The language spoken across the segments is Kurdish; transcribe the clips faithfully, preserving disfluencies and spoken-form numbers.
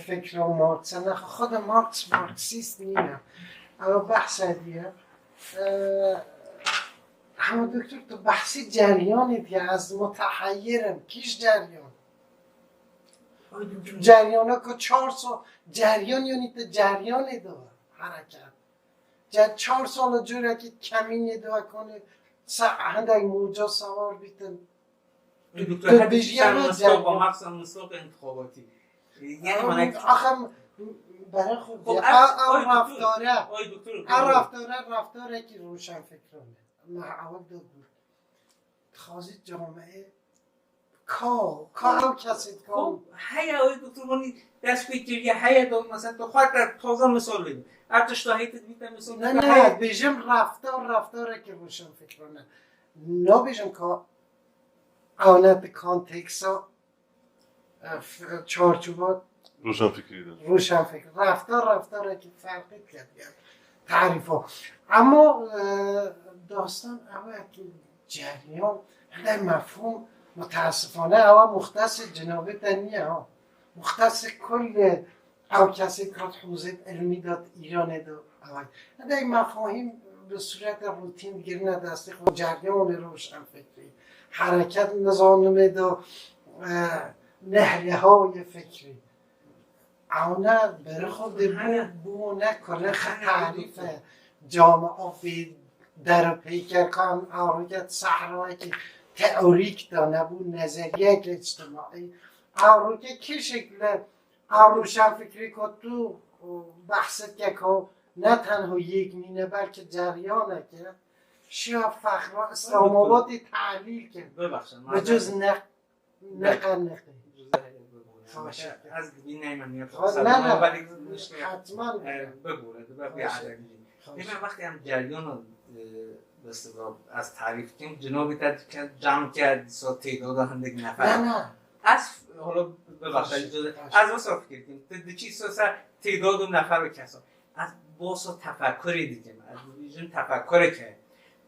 fikra Marx e. Nexwe xwe de Marx Marksîst nîne. Ew behse diye. E, Hema doktor, tu behsî ceryanê diye, ez muteheyir im. Kîj ceryan? Ceryana ku çar sal, ceryan yanî tu ceryanê de hereket. Ce çar sal curekî kemînê de konê se hindek moca sewar bîtin. Doktor, tu heta bijiya sen misal ba maksa misal intixabatî. Yani bana axim bere xwe. Ev raftare, ev raftare raftarekî roşenfikran e. Me ewil de got. Dixwazî cameyê ka, ka ew kesê dikar. Heya wê doktor wanî dest pê kiriye, heya da mesela tu xwe te taze misal bidî. Ev tişta hê tu dibî te misal. Ne, ne, ez bêjim raftar, raftarekî roşenfikran e. Nabêjim ka ew ne di konteksa çarçova roşenfikrî de. Roşenfikr. Raftar, raftarekî ferqî diket, yani. Tarîfa. Ama e, dastan ew e ki ceryan, hindek mefhûm, mutesifane ew e muxtesê cenabê te niye ha. Muxtesê kullê ew kesê kat hozêt ilmî de Îranê de ew e. Hindek mefahîm bi sûrete rutîn girine destê xwe, ceryanê roşenfikrî. Hereket nizanimê de e, nehrê hawiyê fikrî. Ewne berê xwe de bû, bû ne kule xwe tarîf e. Camiya vê der û peykerkan, arûket sehrawekî teorîk de nebû, nezeriyeke îctimaî. Arûke kê şekle a roşenfikrî ku tu behset ke ku ne tenho yek nîne, belkî ceryanek e. Şiya fexra Îslamabadê tehlîl kir. Bibexşe, bi cuz ne Neqe, neqe. Ez dibî neyme niyet. Ne, ne. Hetman. Bibûre, dibe bir ademî. Deme wextê em ceryana destibra ez tarîf kim, cinobî te dike cam ke dîsa têdoda hindik nefer. Ne, ne. Ez, holo, bibaşe, ez wisa fikir kim. Tu diçî sosa têdodu nefer û kesa. Ez boso tefekurê dikim. Ez dibîjim tefekurê ke.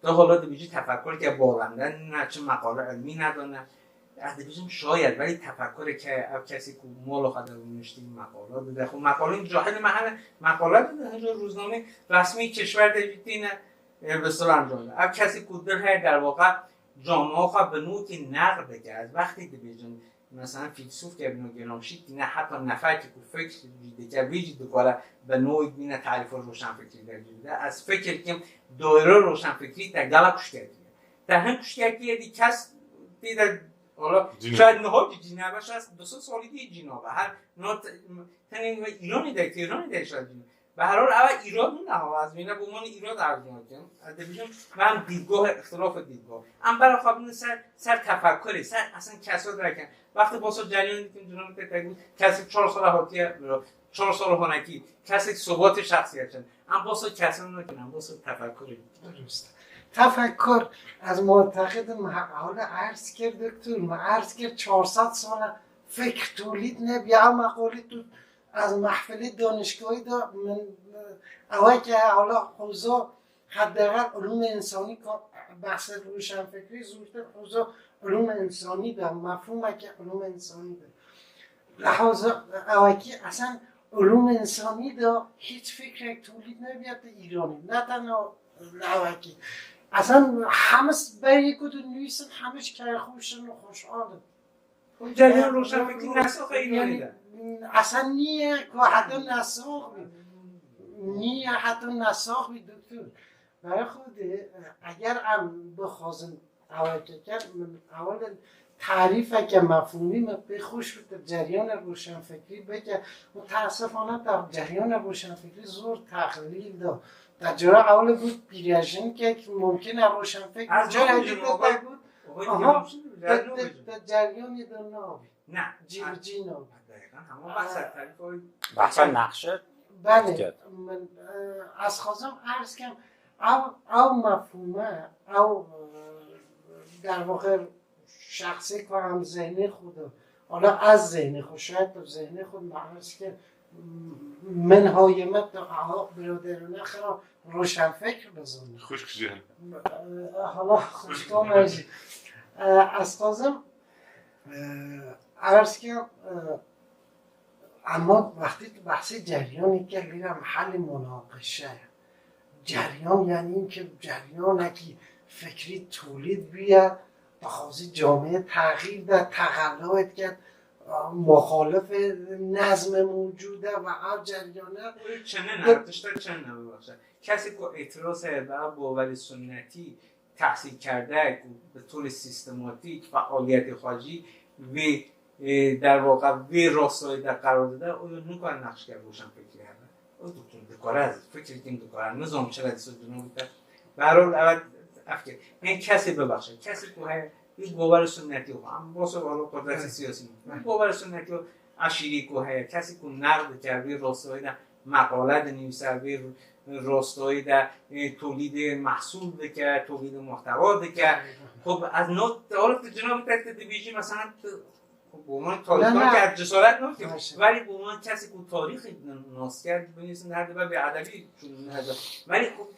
Tu holo dibîjî tefekur ke bolende, ne çi meqale ilmî nedane. Ez dibîjim şayed, belî tefekurê ke ev kesî ku molo xwe de nuştî meqale dide. Xwe meqalên cahilî me hene, meqale dide, hinca roznamê resmî kişwer de jî tîne, e, bi silan cahil. Ev kesî ku dil heye derwaqa camiya xwe bi nokê neqd dike. Ez wextî dibêjim, Mesela fîlsûfke bîne, Gramsci tîne, heta neferkî ku fikr jî dike, vê jî dikare bi noyî bîne tarîfa roşenfikrî de jî bide. Ez fikir kim, doyra roşenfikrî te gela kuşkekî ye. Te hin kuşkekî ye dî kes tê de, wala, şayet niha jî cînabe, şayet du sed salî dî cînabe. Her niha te-, tenê Îranî de, Tehranî de şayet cînabe. Bi her hal ew îrad nîne, ha, ez wêne bi ûmanî îrad erzû nakim. Ez dibêjim, me em dîdgoh, îxtilafê dîdgoh. Em bera xwe bidin ser, ser tefekurê, ser esen kesa derken. Wextê boso ceryan dikim, cinabê te got, kesek çar sala hatiye, çar sala honekî, kesek sobatê şexsiyet çin. Em boso kesan nakin, em boso tefekurê. Dirust. Tefekur, ez muteqid im, he-, hewle erz kir doktor, me erz kir çar sed sala fikr tolîd nebiya, em meqolî tu Ez mehfilê danişgahî de min, e, eweke hala hewza, hedegal ulûmê însanî ka behsê roşenfikrî zûrtir hewza ulûmê însanî de, mefhûmeke ulûmê însanî de. Li hewza ewekî esen ulûmê însanî de hîç fikrek tolîd nebiya di Îranî. Ne tenha li ewekî. Esen hemis berî ku dinivîsin hemiş keyxweş in û xweşhal in. Hûn ceryan roşenfikrî nesaxe Îranê de? Esen niye ku heta nesax bî. Niye heta nesax bî doktor. Berê xwe de, eger em bixwazin eweke ker, min ewil tarîfeke mefhûmî min pê xweş bû tu ceryanê roşenfikrî bike. Mutesifane te ceryanê roşenfikrî zor texlîl da. Te cara ewle got pîrejin kek mumkin e roşenfikr. Ez cara nabêjim, dî te got. Aha, te, te, te ceryanê de nabî. Ne. Cî bi cî nabî. Deqîqan, hema behsa tarîf o. Behsa nexşe. Belê, min, e, ez xwazim erz kem, ew, ew mefhûme, ew, e, derwaqa şexsê ku em zehnê xwe de, wala ez zehnê xwe, şayet tu zehnê xwe me erz kir, min hayê me tu aha biraderine xira roşenfikr bizanî. Xwişk jî hene. E, hala xwişka me jî. E, ez xwazim, e, erz kim, e, Ama wextî tu behsê ceryanê kir, lîra mihellê munaqeşe ye. Ceryan, yani, înke ceryanekî fikrî tolîd bûye, dixwazî camiyê texîr de, texellayê dike, muxalifê nezmê mewcûd e ve ev ceryane. Çend ne, tişta çend ne, bibexşe. Kesê ku îtiraz heye bi ev bawerê sunnetî, tehsîlkerdek û bi torê sîstematîk fealiyetê xwe jî vê, e, derwaqa vê rastayê de qeror dide, oya nikare neqşeke roşenfikrî hebe. O dikare, fikirê din dikare. Nizanim çira dîsa cinabî te. Be her hal, evet, ev kir. Ên kesê, bibexşe. Kesê ku heye, wî bawerê sunnetî xwe. Em baso wala qudretê siyasî. Wî bawerê sunnetî û eşîrî ku heye, kesê ku neqd dike, vê rastayê de meqale dinivîse, vê rastayê de, e, tolîdê mehsûl dike, tolîdê muhtewa dike. Xwe ez not, teorîk di cinabî te dibêjî, mesela, tu, xwe bi wan Ne, tolîd ne. nake, cesaret nake. Baş e. Belê bi wan kesê ku tarîxê nas ke, binivîsin her dibe bêedebî şûn nehebe. Belê ku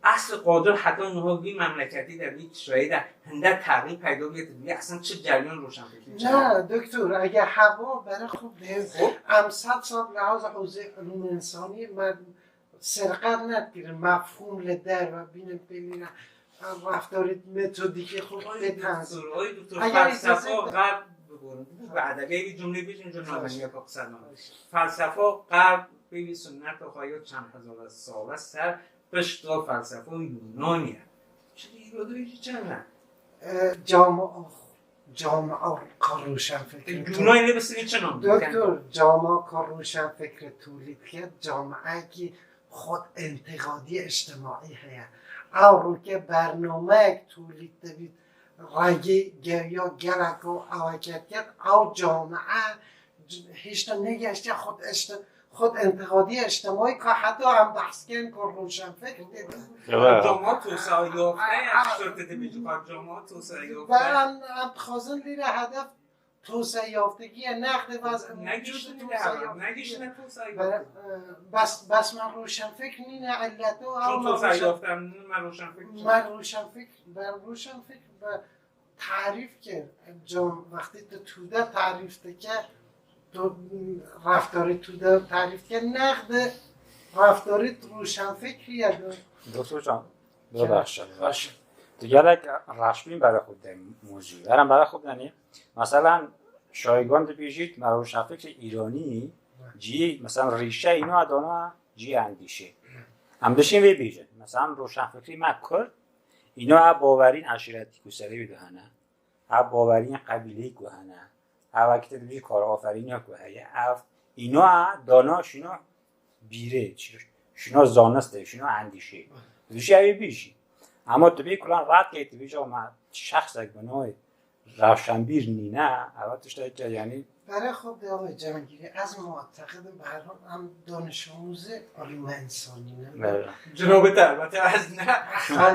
eslê Qadir heta niha vî memleketî de, vî kişayî de hinde texrîb peyda bûye, tu dibî eslên çi ceryan roşenfikrî çi Ne, doktor, eger heba bere xwe dê, Xwe? em sed sal lewaz hewzê ulûm însanî me serqet nedikirin, mefhûm li derve bînin pêlîne, reftarê metodîkê xwe Oy pê doktor, tanzî. oy doktor, Eger felsefa îcazet de- Xerb bigorin. Bi edebê wî cumlê bêjin, cumle Xweş. Meniya Pakistan. Felsefa Xerb pê wî sunneta xwe ya çend hezar sale ser pişta felsefa Yunanî ye. Çi îro de jî çend e? E, cama, cama ka roşenfikir. E, Yunanî ne bi sinî çi nam? Doktor, cama ka roşenfikir tolîd ket, camaekî xud întiqadî îctimaî heye. Ew roke bernameyek tolîd dibît, regê gewiya gelek û eweket ket, ew camia hêşta negeştiye xud îcti-, xud întiqadî îctimaî ka heta em behs ken ku roşenfikr tê de. Evet. Cama tosa yafte ye, Aa, tişta te dibêjî ka cama tosa yafte. Be em, em dixwazin lîre hedef tosa yaftegî ye, nexdê vaz em Negiştine tosa lîre, yaftegî ye. Negiştine tosa Be-, yafte. e, bes, bes me roşenfikr nîne, illeto Ço ew me tosa roşen-, yafte, em me roşenfikr çi? Me roşenfikr, be roşenfikr, be tarîf kir. Cam, wextî tu tûde tarîf dike, tu reftarê tûde tarîf dike, nexde reftarê roşenfikrî ye. Doktor Can, bibexşe, bibexşe. Tu gelek reşbîn bere xwe de mûzî. Erem bere xwe denî. Mesela, Şaygan dibêjît, me roşenfikrê îranî cî, mesela, rîşe îna dana cî endîşê. Em dişên vê bêjin. Mesela, roşenfikrî me kurd, îna ev bawerîn eşîretî ku serê wî de hene. Ev baweriyên qebîleyî ku hene, ev wekî te dibêjî karaferîniya ku heye, ev îna dana şîna bîrê, şîna zanistê, şîna endîşê. Tu dibêjî ew ê bêjî. Ema tu bê kulan red key, tu bêjî me şexsek bi navê rewşenbîr nîne, ev tiştekî, yanî Berê xwe bi ew ê Cengîrî, ez muteqid im, bi her hal em danişamûzê ulûma însanî ne. Bele. Cinabê te, elbette ez ne.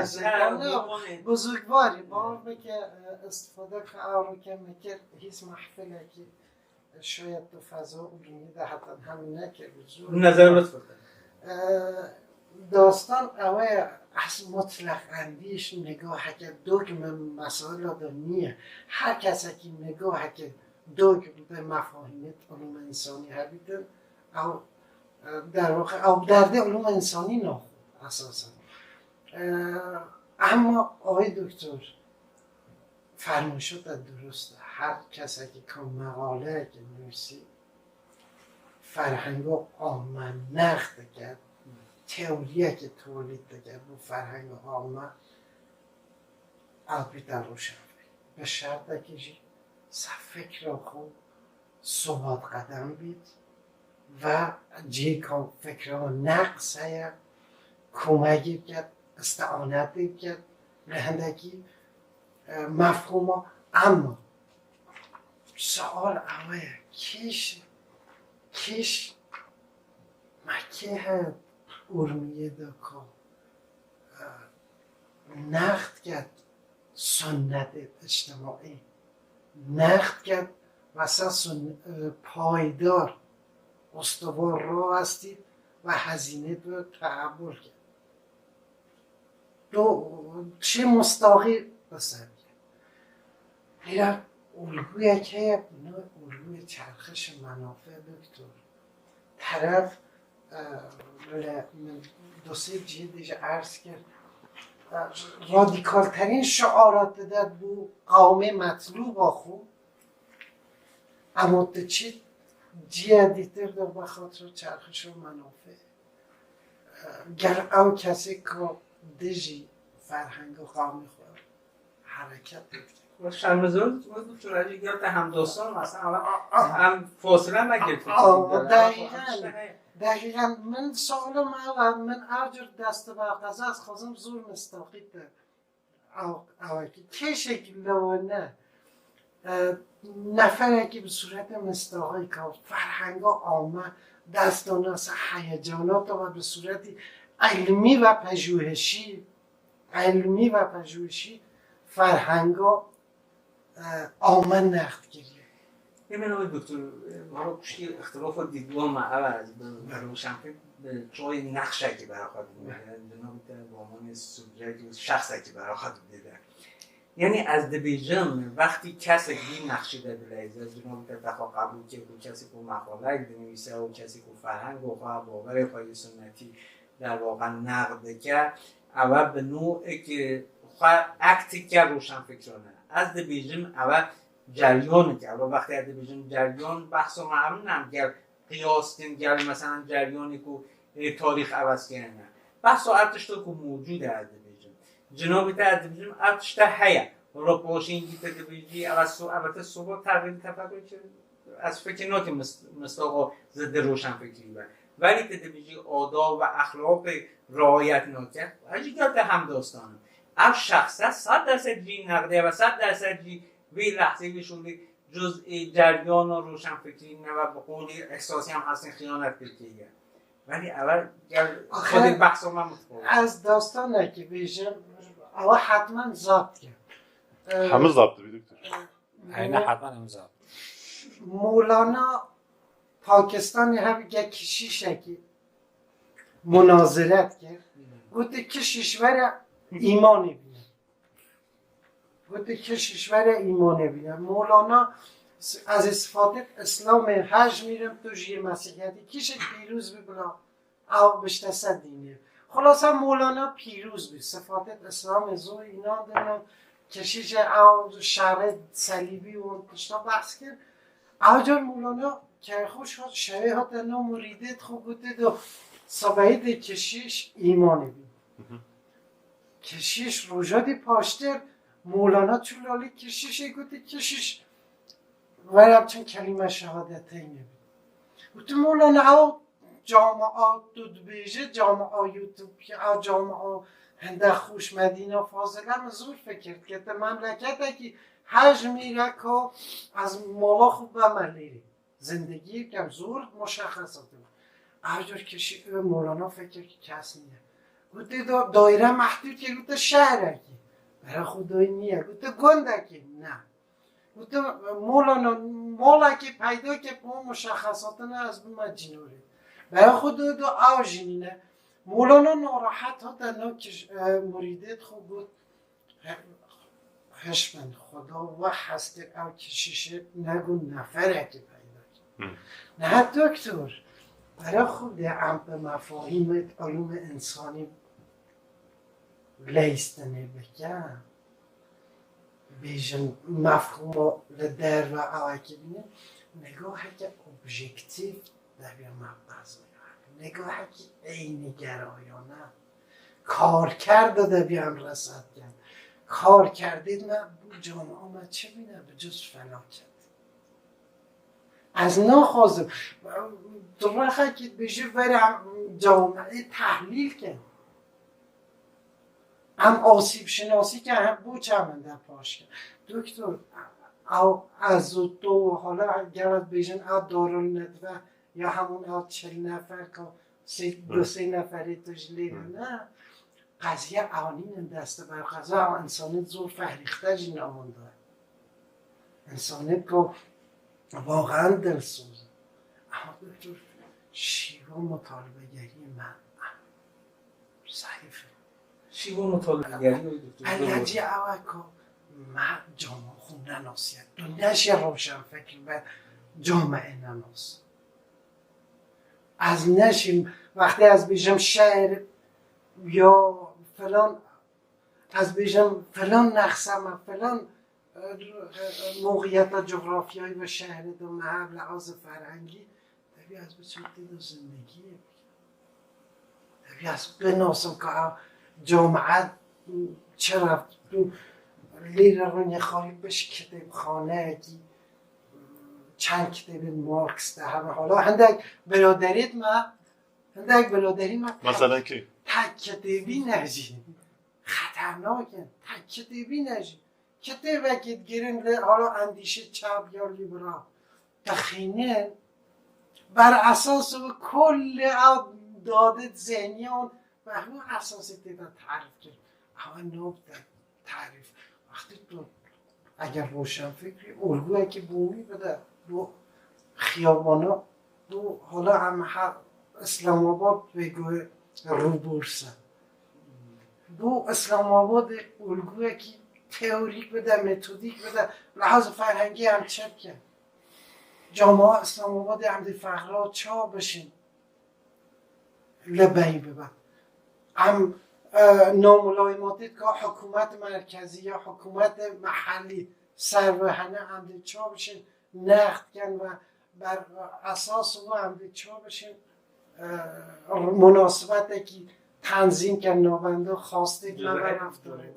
Ez ne, ne, bû- bû- buzurgvarî, bawer bike, e, îstifade ke ew roke me kir, hîs mehfilekî, e, şayet tu feza ulûmî de heta hem nekir, bi zor. Nezer lutf bike. E, Dastan ew e, ez mutleq endîş nigaheke dogme mesela de niye. Her kesekî nigaheke dogme bi mefahîmê ulûma însanî hebîtin, ew, e, derwaqa, ew derdê ulûma însanî naxwe esasen. E, Ema ay doktor, fermûşa te dirust e. Her kesekî ka meqaleyekê nûsî, ferhengo ame nex dike, teoriyekê tolîd dike bo ferhengo ame, elbîte roşen bî. Bi şertekî jî se fikra xwe sobat qedem bît ve cihê ka fikra neqs heye, komegî biket, îstianetê biket, li hindekî, e, mefhûma. Ema sual ew e, kîş, kîş me kê heye Urmiyê de ku, e, neqd ket sunnetê îctimaî, neqd ket ve sa sun-, e, payîdar, ustuvor rawestî ve hezînê bi tehemûl ket. Do, çi mustaxî bi ser ket. Lîra ulguyek heye, ne ulgu Çerxişê menafê doktor. Teref, e, li min dosê cihê de jî erz kir, e, radîkalterîn şiara te de bû qawmê metlûba xwe, ema tu çî ciya dîtir de bi xatir çerxişê menafê. E, ger ew kesê ku dijî ferhenga qawmê xwe hereket dike. Şermizor, doktor, ez jî gel te hemdostan, mesela, ama em fosile me girtin. Aa, deqîqen, deqîqen. Min sualo me ew e, min ev cur dest bi qeza, ez xwazim zor mistaqî te. Ew, ew e ki kêşekî lewene, e, neferekî bi sûretê mistaqî ka ferhenga ame, dest dana ser heyecanata ve bi sûretî ilmî ve pejûhişî, ilmî ve pejûhişî ferhenga e, ame neqd kiriye. Ê min ew doktor, e, mara kuşkî îxtilafa dîdwa me ev e, ez bi, bi roşenfik bi çoyê nexşekî bera xwe dibînim. Yanî cenabî te bi wanê subjekt û şexsekî bera xwe dibîne. Yanî ez dibêjim, wextî kesek vî nexşî de dileyîze, cenabî te te xwe qebûl kir ku kesê ku meqaleyek dinivîse û kesê ku ferhengo xwe, bawerê xwe yê sunnetî derwaqa neqd dike, ew e bi nû ik xwe act dike roşenfikrane. Ez dibêjim ew e ceryanek e. Ew wextê ez dibêjim ceryan, behsa me ew ne, em gel qiyas dikin, gel meselan ceryanê ku, ê, tarîx ewez kirine. Behsa ev tişta ku mewcûd e ez dibêjim. Cinabî te ez dibêjim ev tişta heye. Wela paşîn jî te dibêjî ev e so-, ev e te soba texrîb tefekur kir. Ez fikir nakim mis-, mistaxa ziddi roşenfikrî be. Belî tu dibêjî adab ve exlaqê riayet nake. Ez jî gel te hemdostan im. Ev şexse sed dersedî jî nexdê ve, sed dersedî jî vî lehzê vî şûlî cuz'ê ceryana roşenfikrî ne ve bi qolî ehsasî em hestin xiyanet kir kiriye. Belî ev e gel Axir xwedî behsa me mutfaq. Ez dastanekî bêjim, ew hetmen zapt ye. Hemû zapt dibî doktor. Eyne Mo-, hetman em zan. Molana Pakistanê hev gel kişîşekî munazeret kir. Gote kişîş were îmanê bîne. Gote kişîş were îmanê bîne. Molana s-, ez ê sifatê Îslamê hejmîrim, tu jî yê Mesîhiyetî. Kişîş pîroz bi bila. Ew bişte ser dînê. Xulasa Molana pîroz bî. Sifatê Îslamê zor înandin û keşîşê ew şerê selîbî û tişta behs kir. Ew car Molana kerxoş hat, şevê hate nav murîdê xwe gote do, sabahî de keşîş îmanê bî. Hı hı. Keşîş roja dî paştir Molana çû lalê keşîşê gote, keşîş, were em çend kelîme şehadeteynê bî. Gote Molana ew camia tu dibêje, camia YouTube, ya camia hende xweş Medîna Fazile, min zor fikir dike. Te memleketekî hejmîre ka ez mala xwe beme lêrê. Zindegî kem zor muşexesat e. Ev cor keşî, e, Molana fikir ki kes niye. Gote da daire mehdûd ye, gote şehrekî. Bera xwe dayî niye. Gote gundekî, ne. Gote, e, Molana, malekî peyda ke bi muşexesatina ez bime cînorê. Bera xwe do, do ew jî nîne. Molana narahet hate nav kiş-, e, murîdê xwe got, he-, hişmend Xweda we hez kir ew keşîşê negot neferekî peyda kir. Hı. Niha doktor, bera xwe de em bi mefahîmê ulûmê însanî leyîstinê bike. Bêjin mefhûma li derve ewekî bîne, nigaheke objektîf debiya me qezaya. Nigahekî eynîgerayane. Karker de debiya em resat ken. Karkerdê me bo camia me çi bîne bi cuz felaket. Ez naxwazim. Tu rexekî dibêjî were em camiayê tehlîl kin. Em asîbşinasî ke hem bo çamin de paş ke. Doktor, ew ez û tu hala gel ez bêjin ew Darul Nedve ya hemûn ew çil nefer ka sê, Hı. du sê neferê tu ji lê Hı. ne. Qeziye ew nînin dest ber qeza, ew însanê zor fehrîxte jî navin de. Însanê ka waqan dilsoz. Ama doktor, şîva mutalibegeriyê me zayıf e. Şîva mutalibegeriyê wê doktor. Elacî ew e ku me cama xwe nenasiye. Tu neşê roşenfikir be, camiye nenas. Ez neşim, wextê ez bêjim şehr ya filan, ez bêjim filan nexse me, filan, e, e, mewqiyeta cografyayî ve şehrê de me hev li aza ferhengî, tevî ez biçim tê de zindegiyê bikim. Tevî ez binasim ka ev camiye çi reft, lêre rûnê xalî biş kitêbxaneyekî, çend kitêbên Marx de hebe. Hala hindek biraderêt me, hindek biraderî me Mesela kî? Tek kitêbî ne jî. Xeternak in. Tek kitêbî ne jî. Kitêbekî digirin li hala endîşe çap ya lîberal dixînin, ber esas û kulê ew dadê zehniyan ve hemû esasê tê de tarîf kir. Ew nabde tarîf. Wextê tu eger roşenfikrî olguyekî bomî bide bo xiyabana, bo hala em ha Îslamabad vê guhê rûbors e. Bo Îslamabadê olguyekî teorîk bide, metodîk bide, lihaz ferhengî em çi bikin? Camiya Îslamabadê em dê fexra ça bişin? Li beyî bibe. Em, e, namulayimatê ka hikûmet merkezî ya hikûmetê mehellî ser ve hene, em dê ça bişin, next ken ve ber esas û em dê ça bişin, e, munasibetekî tenzîm ken navenda xwastê me ve reftarê.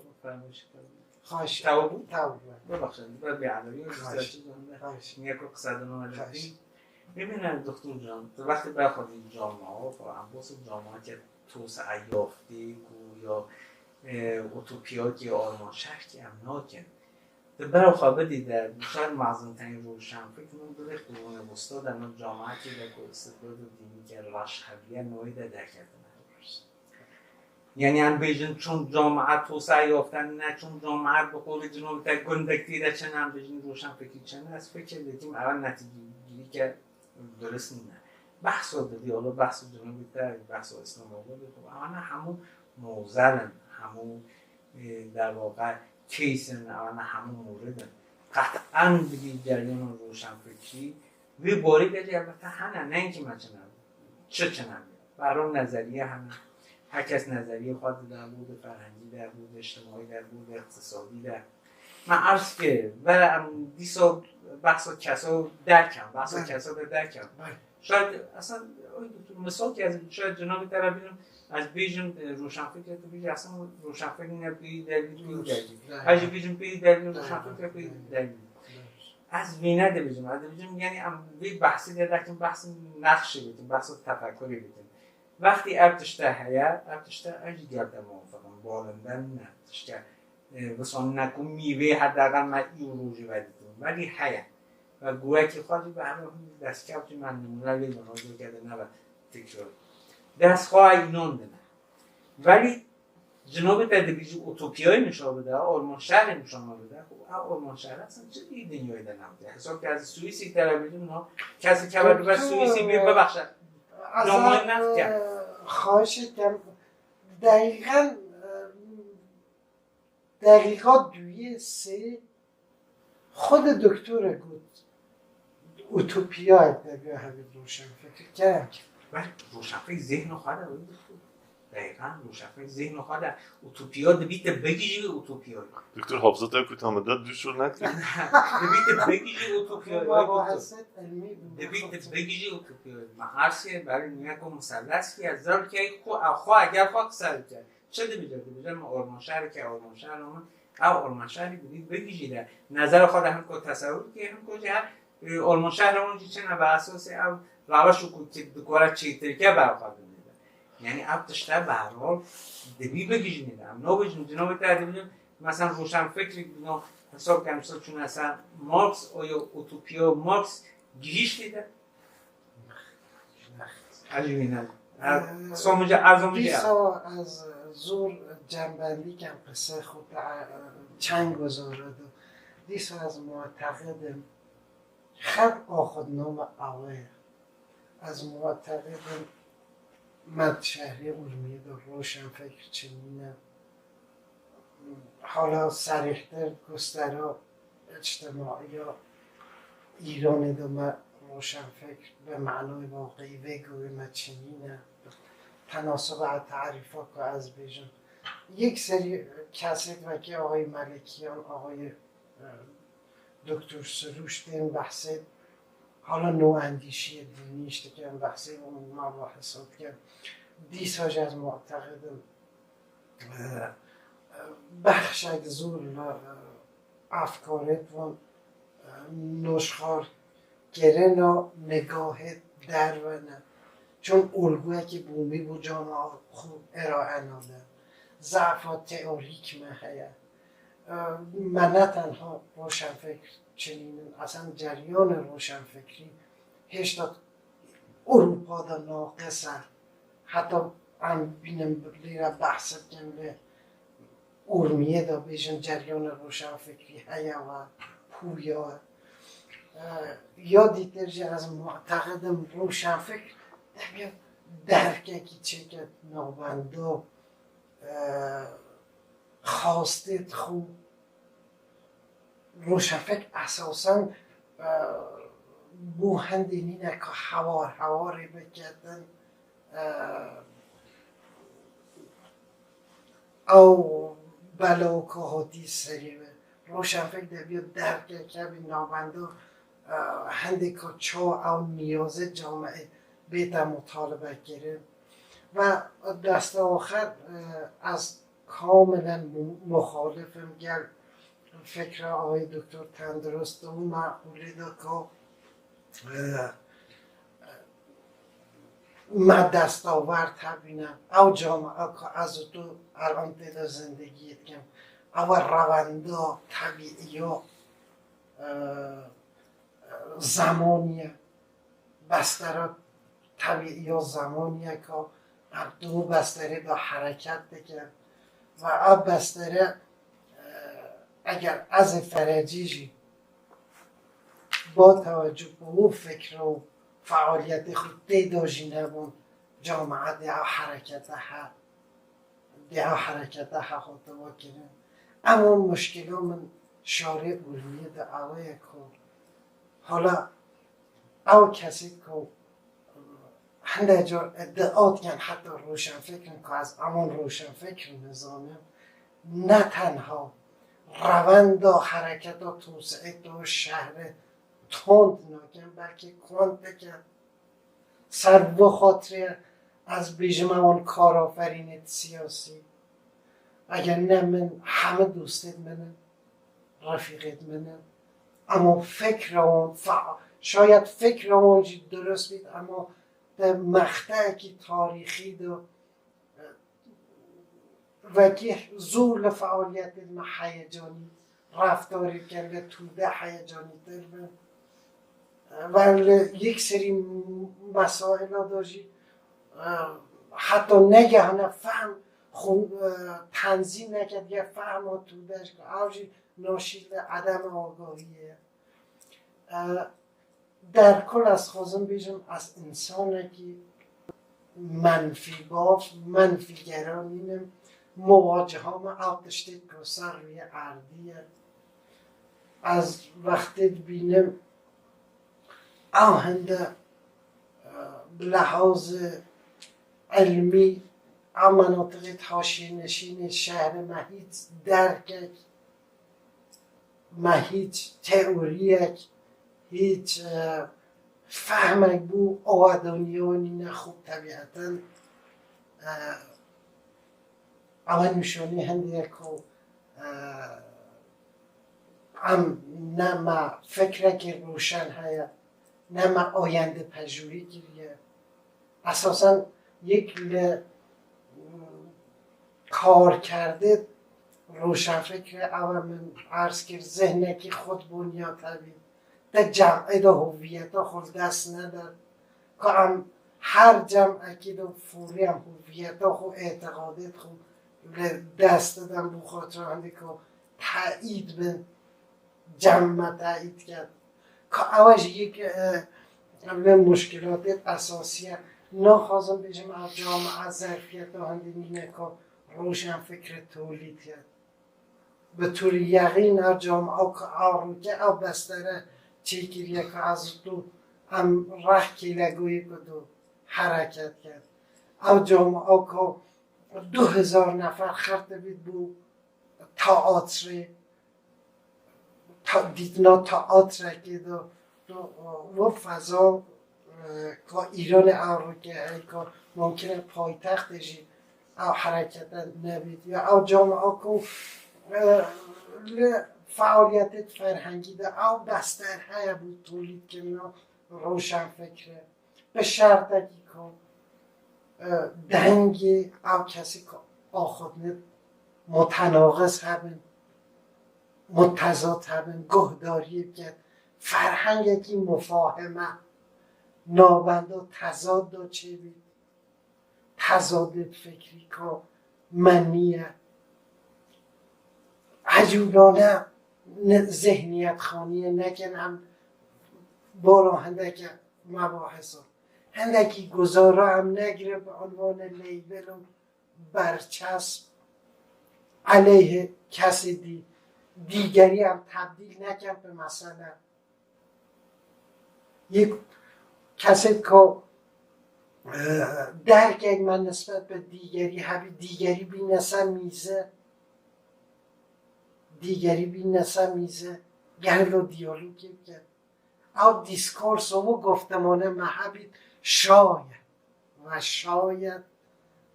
Xweş. Tew bû? Tew bû. Bibexşe, ber bêedebî û Xweş. Xweş. Niye ku qise dino Xweş. Bibîne, doktor can, tu wextê berxwedî camiya, ku em bosê camiya ke tosa yaftî, ku ya, e, utopiyakî armanşehkî em nakin. Tu bera xwe bidî de, şer mezinterîn roşenfikr min bilêxtibûne, wista de min camiyetê de ku îstibdad û dînî ke reş hebiye, noyê de derketine. Yani em bêjin çûn camiye tosa yafte ne, çûn camiye bi qolê cinobî te gundek tê de çene, em bêjin roşenfikir çene, ez fikir dikim ew netîcegirîke durist nîne. Behsa didî, wala behsa cinobî te, behsa Îslamabadê, xwe, ewana hemû mozel in, hemû, e, derwaqa case in, ewana hemû morid in. Qet'en dibî ceryana roşenfikrî, vê borî de jî elbette hene, ne enkî me çine, çi çine bî. Bi her hal nezeriye hene. Her kes nezeriyê xwe dide, bû di ferhengî de, bû di îctimaî de, bû di îqtisadî de. Me erz kir, bere em dîsa behsa kesa derkem, behsa Belê. Kesa de derkem. Belê. Şayet, aslında, oy doktor, misal ki ez şayet cenabê te re bînim, ez bêjim, e, roşenfikir, tu bêjî, aslında roşenfikir ne pêyî dergî, pêyî dergî. Belê. Ez jî bêjim pêyî dergî, Belê. Roşenfikir pêyî Belê. dergî. Belê. Ez vî ne dibêjim, ez dibêjim, yani em vê behsî de derkin, behsî nexşê bikin, behsî tefekurê bikin. Wextî ev tişte heye, ev tişte ez jî gel te muwafiq im, balinde nîne, tişke, e, wisa nîne ku mîvê her deqe me îro jî vedîtin. Belî heye. Ve gurekî xwe jî bi her hûn destkevtî me nimûne lê min rojeke de nebe tikrar. Dest xwe înan dine. Belî Cinobê te dibêjî utopiyayê nişa bide, orman şehrê nişa me bide. Xwe ev orman şehre sen çi dî dinyayê de nebide? Hesab ke ez Swîsî te re bêjim, no, kesê ke ve dibe Doktor, Swîsî bê e, bibexşe. ez Namay a, neft e, ke. Xahişê kem, deqîqen, e, deqîqa duyê, sê, Xwedê doktor e got, utopiyayek de bi hevî roşenfikir kerem. Belê, roşenfikir zêhna xwe de wê doktor. Deqîqan, roşenfikir zêhna xwe de utopiya dibî te bigihîjî vê utopiyayê. Doktor, hafıza te ku tam da duşur nektir. Dibî te bigihîjî utopiyayê, Baba wê doktor. Hesed elmî bi Dibî te bigihîjî utopiyayê. Me ersê, belê, niye ku muselles ki, ez zor ki, xwe, xwe, eger xwe qise bike. Çi dibêje? Dibêje, min ormanşehrekê, ormanşehra min, ew ormanşehrî dibî bigihîje. Nezera xwe de hinko tesewur dike, hinko jî her, e, ormanşehra wan jî çi ne, bi esasê ew raweş û ku ki dikore çêtir ke ber xwe bimîne. Yani ev tişte bi her hal dibî bigihîje. Em nabêjin, cinabê te dibêjin, mesela roşenfikrî, no, hesab ke em çûne ser Marx, o ya utopiya Marx gihîştî de, Elî wîne. Sonuca, erzomca. Dîsa ez zor cembendî kem qise xwe te, çend guzare do. Dîsa ez muteqid im, xev axudname awe ye. Ez muteqid im, me di şehrê Urmiyê de roşenfikir çinîne. Hala serîhtir gustera îctimaiya Îranê de me روشنفکر به معنای واقعی وگوی مچینینه. تناسب تعریفا که از بیژن یک سری کسید و که آقای ملکیان، آقای دکتر سروش دین بحث حالا نواندیشی دینی اشتکن بحث اون مباحثات که دیسا جز معتقدم بخشک زور افکارت و نشخار گرنا نگاهت درونه. چون الگویه که بومی بو جامعه خو ارائه ناده. ضعفا تئوریک مه هیه. من نه تنها روشنفکر چنینم، اصلا جریان روشنفکری هشتا اروپا دا ناقصه. حتی ام بینم لیره بحث بکن لی اورمیه دا بیژن جریان روشنفکری هیه و پویا. یا دیتر جه از معتقدم روشنفکر دبیه درکه کی چه که نابنده خواستت خو روشنفکر اساسا بو هندی نینه که هوار هواری بکتن او بلا که هاتی سری به روشنفکر دبیه درکه که بی نابنده هندی که چا او نیازه جامعه بیتا مطالبه کرد و دست آخر از کاملا مخالفم گل فکر آقای دکتر تندرست و معقولی دا که ما دستاورد هبینه او جامعه که از تو الان تیدا زندگی کم او روندا طبیعی زمانیه بستره طبیعی یا زمانیه که ام دو بستره دا حرکت دکن و او بستره اگر از فرجی جی با توجه به او فکر و فعالیت خود تیدا جی نبون جامعه ده او حرکت ها دیا حرکتا حقوق وکرین. اما مشکلو من شارع اورمیه دا اوه کو حالا او کسی کو هنده جار ادعا دکن حتی روشنفکرن که از امان روشنفکر نزانم نه تنها روند حرکت توسعه تو شهر تند نکن بلکه کند دکن سر بو خاطرێ ez bêjim ewan karaferînêt siyasî. Eger ne min heme dostêt min in, refîqêt min in. Ema fikra wan, fe-, şayet fikra wan jî durust bît, ema di mexteyekî tarîxî de Wekî zû li fealiyetên me heyecanî, reftarê ke li tûde heyecanîtir bin. Ve li yek serî mesaila de jî, e, heta negehane fehm xwe, e, tenzîm neke diye fehma tûde ji ew jî naşî li edema agahiyê ye. E, Derkul ez xwazim bêjim, ez însanekî menfî bav, menfî gera nînim. Muwaciha me ew tiştê ku ser rûyê erdî ye. Ez wextê dibînim ew hinde, e, bi lehazê ilmî ew menatiqê haşîyeneşînê şehrê me hîç derkek me hîç teoriyek, hîç, e, fehmek bû awa doniya nîne xwe tebieten, e, ewe nîşanî hindê ye ku, e, em ne me fikrekê roşen heye, ne me ayende pejûrî kiriye. Esasen yek li karkerdê roşenfikrê ew e min erz kir, zihnekî xwe di bo niya te bî. Te cem'ê de hoviyeta xwe li dest nede. Ka em her cem'ekî de fûrî em hoviyeta xwe, êtiqadêt xwe li dest didin bo xatira hindê ku teîd bin. Cem me teîd ket. Ka ew jî yek, e, ev ne muşkilatê esasî ye. Naxwazim bêjim ev camia zerfiyeta hindî nîne ku roşenfikre tolîd ket. Bi tûrî yexîn ev camia ku ew rûke ew bestere çêkiriye ku ez û tu em reh kêlegoyê ku do hereket ket. Ew camiya ku du hezar nefer xert dibît bû teatrê, ta-, dîtina teatrekê de, de, we feza, e, ka Îranê ew rike heye, ka mumkin e paytextê jî ew herekete nebît. Ya ew camiya ku, e, li fealiyetê ferhengî de ew bester heye bû tolîdkirina roşenfikre. Bi şertekî ku, e, dengê ew kesî ku axivnit mutenaqiz hebin, mutezad hebin, guhdariyê biket, ferhengekî mufahime navenda tezad de çêbît, tezadê fikrî ku me niye. Ecûlane ne-, zihniyetxaniyê nekin, em bala hindeke mebahisa. Hindekî guzara em negirin bi unvanê label û berçesp eleyhê kesê dî. Dîgerî em tebdîl nekin bi mesele. Yek kesê ku, e, derkek me nisbet bi dîgerî hebî, dîgerî bîne ser mîze, dîgerî bîne ser mîze, gelo diyalogê bike. Ew diskurso û guftemane me hebît şayet ve şayet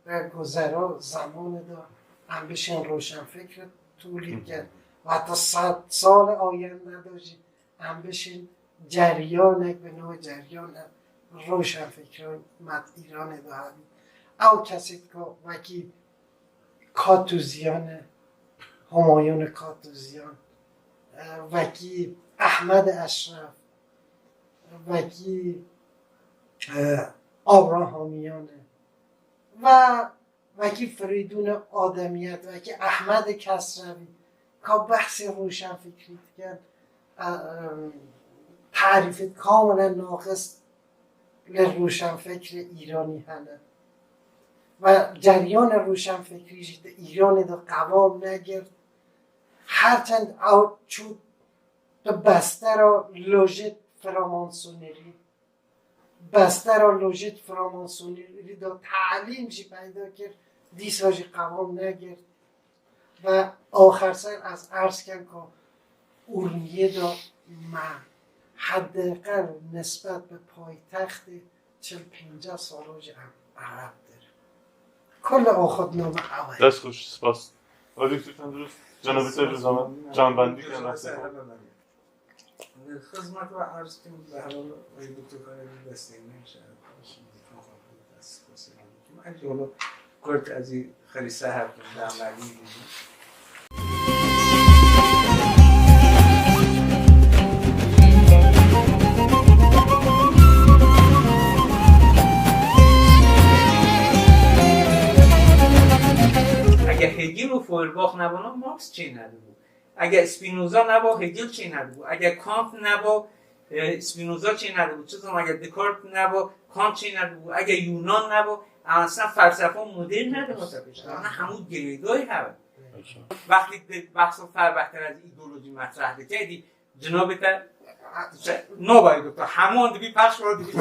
ve guzera zamanê de em bişên roşenfikr tolî bikin. Ve ta sed salê ayende de jî em bişên ceryanek bi navê ceryanek roşenfikran me di Îranê de hebî. Ew kesê ku wekî Katûziyan e, Humayûnê Katûziyan, e, wekî Ehmed Eşref, wekî, e, Abrahamiyan e ve wekî Firîdûnê Ademiyet, wekî Ehmedê Kesrevî, ka behsê roşenfikrî dikin, e, e, tarîfê kamilen naqis li roşenfikrê Îranî hene. Ve ceryanê roşenfikrî jî di Îranê de qewam negirt. Her çend ew çû di bestera lojîk framansonerî, bestera lojîk framansonerî de talîm jî peyda kir, dîsa jî qewam negirt. Ve axirser ez erz kem ku Urmiyê de me hedeqel nisbet bi paytextê çil pênceh salo jî em erebtir. Kul axudname ew e. Dest xweş, spas. Wek doktor Tendurist, cenabê te ji zaman, canbendî kirin, rehmet. Xizmet ve arz kim, be heval ey doktor Karagül desteğine, inşallah. Şimdi çok haklı, spas. Encî holo kurt ez ê xelîse hev kim, be heval. Eger Hegel û Feuerbach nebûna, Marx çê nedibû. Eger Spinoza neba, Hegel çê nedibû. Eger Kant neba, e, Spinoza çê nedibû. Çi zanim eger Descartes neba, Kant çê nedibû. Eger Yunan neba, aslında felsefa modern nedibû. Ana hemû girêdayî hebe. Wextî di behsa Feuerbach ez îdeolojî metreh dike, dî cinabê te, şey, nobayî doktor. Hemû an dibî pexş, wan dibî çi.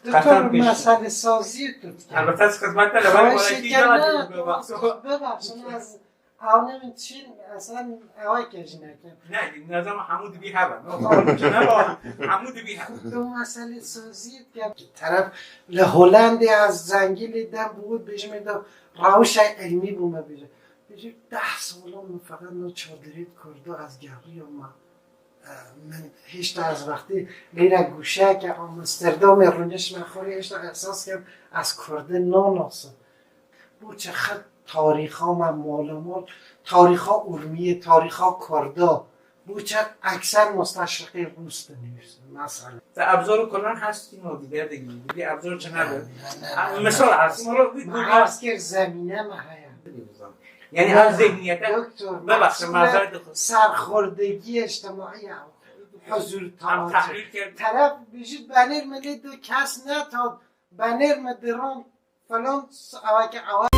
Doktor, meselesazî tu dike. Elbette ez xizmet te, lewê Xweşik wala kî kene, bibexşin. Bibexşin, ez Ew ne min çîn, esen ew eke jî nekin. Ne, ne zaman hemû dibî hebe. Neba, hemû dibî hebe. Tu meselesazî ke teref li Holandê ez zengî lê dem bû, bêjim de rewşa ilmî bû me bêje. Bêje deh salan min feqet no çadirê kurdo ez geriyam me. E, min hêşta ez wextî lêre gûşeyeke Amsterdamê rûniştime xorî hêşta ehsas kem ez kurdî nanasim. Bo çi xet tarîxa me malemol, tarîxa Urmiyê, tarîxa Kurda, bo çi ekser musteşriqê Rûs dinivîsin, mesela. Te ebzor û kulan hestî no dîger de gî, dibî ebzor çi nebe? Ne, ne, ne, ne, ne. Misal, aslında, me arz kir zemîne me heye. Yani, ne, ev zihniyete, doktor, bibexşe, mazeret dixwim. Serxwerdegî îctimaî ya, huzur, tamam. Teref bijî benêr me lê du kes ne ta benêr me diran falan, s-, awake, awa-